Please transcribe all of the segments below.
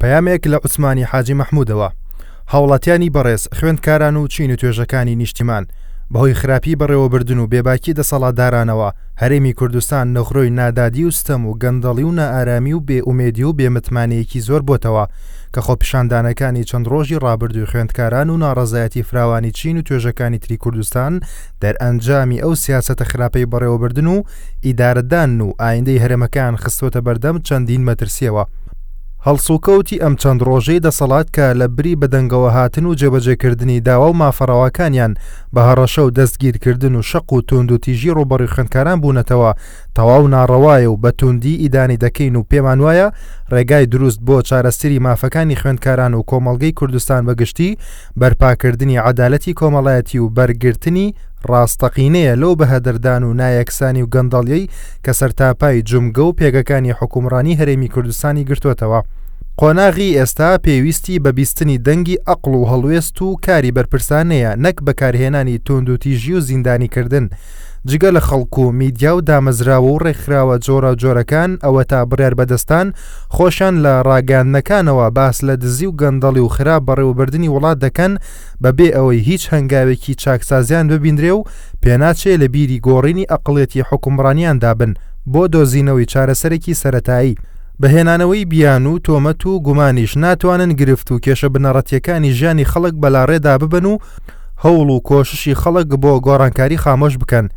پەیامێک لە عوسمانی حاجی مەحمودەوە. هاوڵاتیانی بەڕێز، خوێندکاران و چین و توێژەکانی نیشتیمان، بەهۆی خراپی بەڕێوەبردن و بێباکی دەسەڵاتدارانەوە، هەرێمی کوردستان نغرۆی نادادی و ستەم و گەندەڵی و نائارامی و بێ ئومێدی و بێ متمانەیەکی زۆر بۆتەوە کە خۆپیشاندانەکانی چەند ڕۆژی ڕابردووی خوێندکاران و ناڕەزایەتی فراوانی چین و توێژەکانی تری کوردستان دەرئەنجامی ئەو سیاسەتە خراپەی بەڕێوەبردن و ئیدارەدانن و ئایندەی هەرێمەکەیان خستووەتە بەردەم چەندین مەترسییەوە. هەڵسوکەوتی ئەم چەند ڕۆژەی دەسەڵات کە لە بری بەدەنگەوەهاتن و جێبەجێکردنی داوا و مافە ڕەواکانیان بە هەڕەشە و دەستگیرکردن و شەق و تووندوتیژی ڕووبەڕووی خوێندکاران بوونەتەوە تەواو ناڕەوایە و بە تووندی ئیدانەی دەکەین و پێمانوایە ڕێگای دروست بۆ چارەسری مافەکانی خوێندکاران و کۆمەڵگەی کوردستان بە گشتی بەرپاکردنی عەدالەتی کۆمەڵایەتی و بەرگرتنی ڕاستەقینەیە لەو بەهەدەردان و نایەکسانی و گەندەڵیەی کە سەرتاپای جومگە و پێگەکانی حوکمڕانی هەرێمی کوردستانی گرتۆتەوە. قۆناغی ئێستا پێویستی بە بیستنی دەنگی ئەقڵ و هەڵوێست و کاری بەرپرسانەیە نەک بەکارهێنانی توندوتیژی و زیندانیکردن. جگە لە خەڵک و میدیا و دامەزراوە و ڕێکخراوە جۆراوجۆرەکان ئەوەتا بڕیاربەدەستان خۆشیان لە ڕاگەیاندنەکانەوە باس لە دزی و گەندەڵی و خراپ بەڕێوەبردنی وڵات دەکەن بەبێ ئەوەی هیچ هەنگاوێکی چاکسازیان ببینرێ و پێناچێ لە بیری گۆڕینی ئەقڵیەتی حوکمڕانیاندا بن بۆ دۆزینەوەی چارەسەرێکی سەرەتایی. بە هێنانەوەی بیانوو و تۆمەت و گومانیش ناتوانن گرفت و کێشە بنەڕەتییەکانی ژیانی خەڵک بەلاڕێدا ببەن و هەوڵ و کۆششی خەڵک بۆ گۆڕانکاری خامۆش بکەن.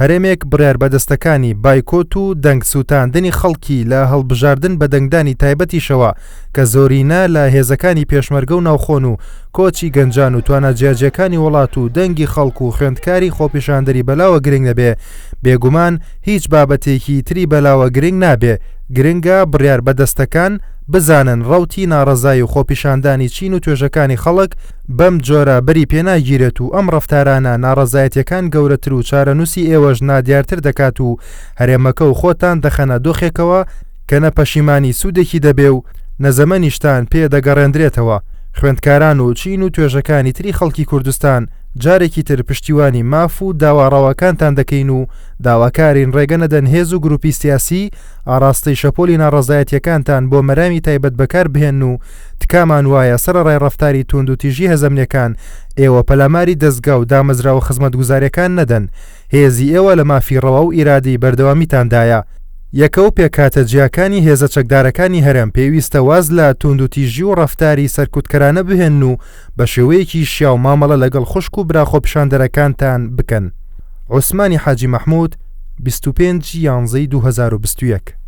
هەرێمێک بڕیاربەدەستەکانی بایکۆت و دەنگ سووتاندنی خەڵکی لە هەڵبژاردن بە دەنگدانی تایبەتیشەوە کە زۆرینە لە هێزەکانی پێشمەرگە و ناوخۆن و کۆچی گەنجان و توانا جیاجیاکانی وڵات و دەنگی خەڵک و خوێندکاری خۆپیشاندەری بەلاوە گرنگ دەبێ بێگومان هیچ بابەتێکی تری بەلاوە گرنگ نابێ گرنگە بڕیاربەدەستەکان بزانن ڕەوتی ناڕەزایی و خۆپیشاندانی چین و توێژەکانی خەڵک بەم جۆرە بەری پێناگیرێت و ئەم ڕەفتارانە ناڕەزایەتیەکان گەورەتر و چارەنوسی ئێوەش نادیارتر دەکات و هەرێمەکە و خۆتان دەخەنە دۆخێکەوە کە نە پەشیمانی سودێکی دەبێ و نە زەمەنیشتان پێ دەگەڕێندرێتەوە. خوێندکاران و چین و توێژەکانی تری خەڵکی کوردستان جارێکی تر پشتیوانی ماف و داوا ڕەواکانتان دەکەین و داواکارین ڕێگە نەدەن هێز و گروپی سیاسی ئاڕاستەی شەپۆلی ناڕەزایەتیەکانتان بۆ مەرامی تایبەت بەکار بهێنن و تکامان وایە سەرەڕای ڕەفتاری تووندوتیژی هەزەمنیەکان، ئێوە پەلاماری دەزگا و دامەزراوە خزمەتگوزاریەکان نەدەن. هێزی ئێوە لە مافی ڕەوا و ئیرادەی بەردەوامیتاندایە. یەکە و پێکهاتە جیاکانی هێزە چەکدارەکانی هەرێم پێویستە واز لە تووندوتیژی و ڕەفتاری سەرکوتکەرانە بهێنن و بە شێوەیەکی شیاو مامەڵە لەگەڵ خوشک و برا خۆپیشاندەرەکانتان بکەن. عوسمانی حاجی مەحمود، 25 ی یانزەی 2021.